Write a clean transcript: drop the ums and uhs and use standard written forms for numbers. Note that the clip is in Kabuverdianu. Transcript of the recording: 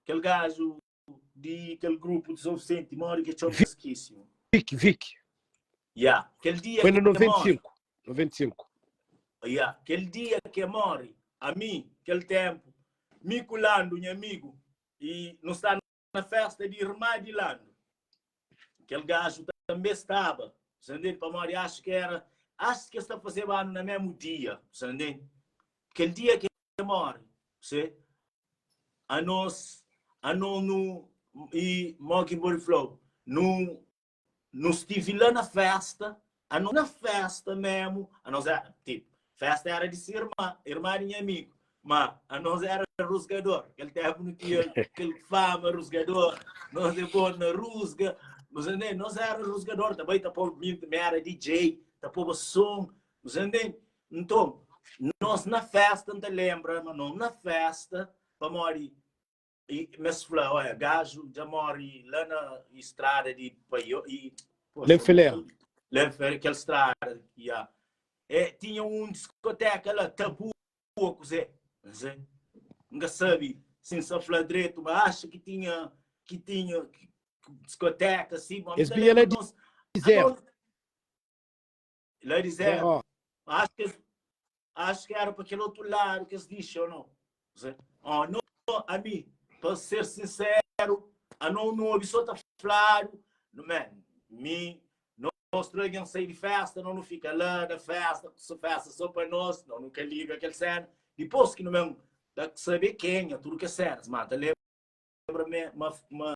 Kel gaju di kel grupu di São Vicente, modi ki txoma, skisi. Vic, Vic. Ya, kel dia Foi na que morre. 95. 95. Ya, kel dia que morre, ami, kel tempo, mi ku Lando, nha amigo, e nu sta na festa di irmã di Lando. Kel gajo também estava, você entende? Pamodi acho que era, acho que está fazendo ano na mesmo dia, você entende? Kel dia que morre, você anos, ano nu e Mockingbird Flow, nu nu estive lá na festa, ano na festa mesmo, a nós era, tipo, festa era de sua irmã, irmã de meu amigo, mas a nós era rusgador, aquele tempo não tinha aquele fama rusgador, nós é bom na rusga, mas entende? Nós era rusgador, também tá pô, me era DJ, tá pô som, mas entende? Então, nós na festa, não te lembra, mas não na festa, pa morre e mas fala, olha, gajo já morre lá na estrada de Paio e poxa, Lenfeler. Lenfeler, aquela estrada, yeah. É, tinha um discoteca lá, Tabu, Zé, Zé. Nunca sabe se se fala direito, mas acho que tinha que tinha discoteca assim, mas Es vinha lá de zero. Lá de zero. Acho que acho que era para aquele outro lado que eles dizem, ou não? Zé. Oh, não, a mim, para ser sincero, a não não ouvi só tá falado, não man, me nós alguém sair de festa, não não fica lá na festa, só festa só para nós, não nunca liga aquele cena. Depois que não mesmo, dá que saber quem é, tudo que é sério, mas lembra-me, uma, uma.